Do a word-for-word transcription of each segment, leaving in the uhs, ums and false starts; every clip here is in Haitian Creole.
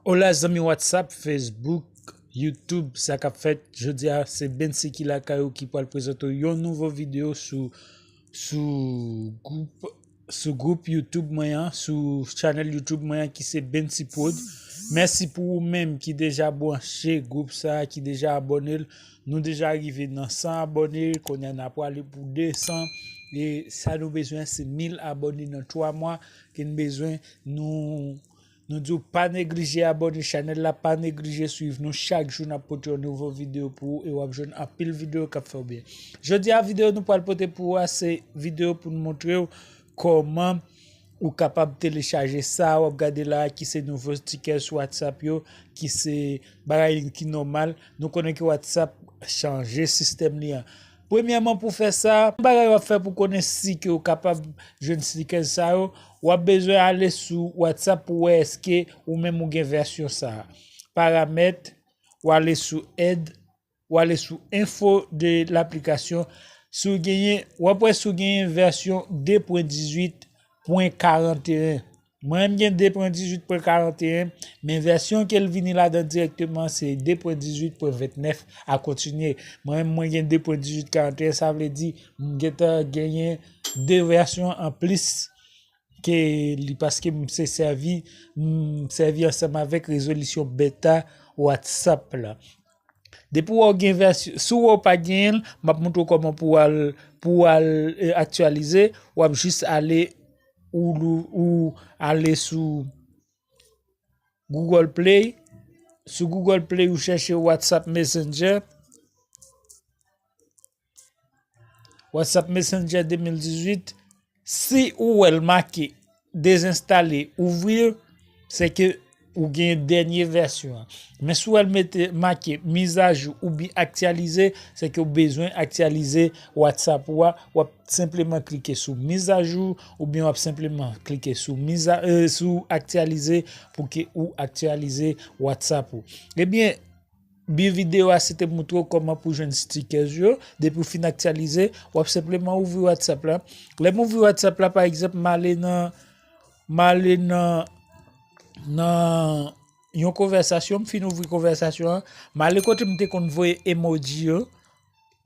Hola zanmi WhatsApp, Facebook, YouTube, sa k ap fèt? Jodi a se Bensi ki lakay ou ki pral prezante w yon nouvo videyo sou, sou gwoup, sou gwoup YouTube mwen an, sou channel YouTube mwen an ki se Bensi Prod. Mèsi pou ou menm ki deja branche gwoup sa, ki deja abòne l. Nou deja rive nan san abòne, kounye a n a prale pou de san. E sa nou bezwen se mil abòne nan twa mwa ke n bezwen. Nou Nou di w pa neglije abòne chanèl la, pa neglije swiv nou. Chak jou n ap pote yon nouvo videyo pou ou e w ap jwenn anpil videyo k ap fè w byen. Jodi a videyo nou pral pote pou ou a se videyo pou n montre w kòman ou kapab telechaje sa w ap gade la a ki se nouvo stikè sou WhatsApp yo, ki se bagay ki nòmal. Nou konnen ke WhatsApp chanje sistèm li an. Premyèman, pou fè sa, yon bagay w ap fè pou konnen si ke w kapab jwenn stikè sa yo, w ap bezwen ale sou WhatsApp pou wè èske ou menm ou gen vèsyon sa a. Paramèt, w ale sou èd, w ale sou enfo de laplikasyon. Si w genyen, w ap wè si w genyen vèsyon de pwen dizuit pwen karanteyen. Mwen menm gen de pwen dizuit pwen karanteyen, men vèsyon ke l vini ladan dirèkteman se de pwen dizuit pwen vennèf a kontinye. Mwen menm mwen gen de pwen dizuit karanteyen, sa vle di m gentan genyen de vèsyon anplis ke li paske m se sèvi, m sèvi ansanm avèk rezolisyon beta WhatsApp la. Depi w gen vèsyon, si w pa genyen l, m ap montre w kòman pou w al, pou w al e, aktyalize, w ap jis ale ou, ou ale sou Google Play. Sou Google Play, ou chèche WhatsApp Messenger. WhatsApp Messenger de mil dizuit. Si ou wè l make dezenstale, ouvri, se ke ou gen dènye vèsyon an. Men si w wè l mete make mizajou oubyen aktyalize, se ke w bezwen aktyalize WhatsApp ou a. W ap senpleman klike sou mizajou oubyen w ap senpleman klike sou miza, e, sou aktyalize pou ke ou aktyalize WhatsApp ou. Ebyen, bi videyo a se te montre w kòman pou jwenn stickers yo. Depi w fin aktyalize, w ap senpleman ouvri WhatsApp la. Lè m ouvri WhatsApp la, pa egzanp, m ale nan, m ale nan, nan yon konvèsasyon, m fin ouvri konvèsasyon an, m ale kote m te konn voye emoji yo,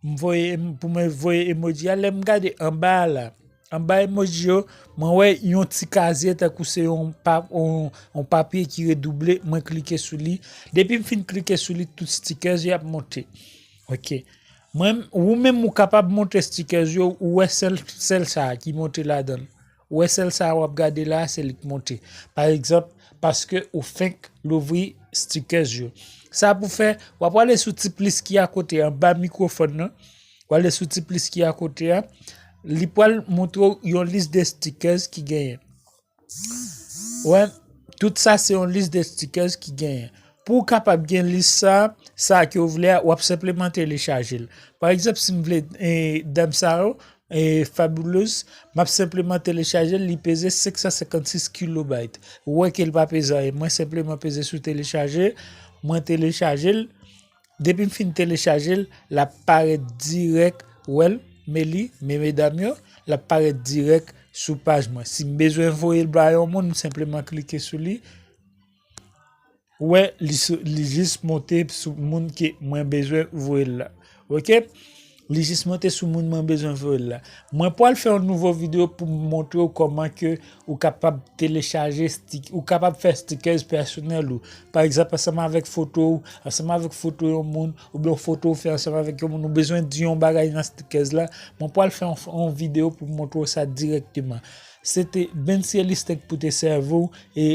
m voye, pou mwen voye emoji a, lè m gade anba a la, anba emoji yo, mwen wè yon ti kazye tankou se yon pa, yon, yon papye ki redouble, mwen klike sou li. Depi m fin klike sou li, tout stickers yo ap monte. Ok. Mwen, ou menm ou kapab monte stickers yo, ou wè sèl, sèl sa a ki monte ladan l. Ou wè sèl sa a w ap gade la a, se li k monte. Pa egzanp, paske ou fenk louvri stickers yo. Sa pou fè, w ap ale sou ti plis ki akote anba mikwofòn nan. W ale sou ti plis ki akote a. Li pral montre w yon lis de stickers ki genyen. Wè, tout sa se yon lis de stickers ki genyen. Pou w kapab gen lis sa, sa ke w vle a, w ap senpleman telechaje l. Pa egzanp, si m vle e, dam sa yo, e, Fabulous, m ap senpleman telechaje l, li peze senk san senkannsis kilobayt. Ou wè ke l pa peze anyen. Mwen senpleman peze sou telechaje, mwen telechaje l. Depi m fin telechaje l, l ap parèt dirèk, w wè l, men li, men medam yo, l ap parèt dirèk sou paj mwen. Si m bezwen voye l ba yon moun, m senpleman klike sou li. Ou wè, li, sou- li jis monte sou moun ke mwen bezwen voye l la. Ok? Li jis monte sou moun mwen bezwen voye l la. Mwen pral fè yon nouvo videyo pou m montre w kòman ke ou kapab telechaje stik, ou kapab fè stickers pèsonèl ou. Pa egzanp, ansanm avèk foto w, ansanm avèk foto yon moun, oubyen yon foto w fè ansanm avèk yon moun, ou bezwen di yon bagay nan stickers la. Mwen pral fè yon, yon videyo pou m montre w sa dirèkteman. Se te Bensi Elistek pou te sèvi w, e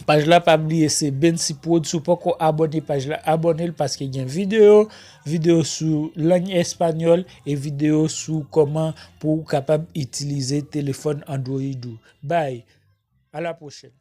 paj la, pa bliye, se Bensi Prod. Si w poko abòne paj la, abòne l paske gen videyo, videyo sou lang espanyòl e videyo sou kòman pou w kapab itilize telefòn Android ou. Bye. À la prochaine.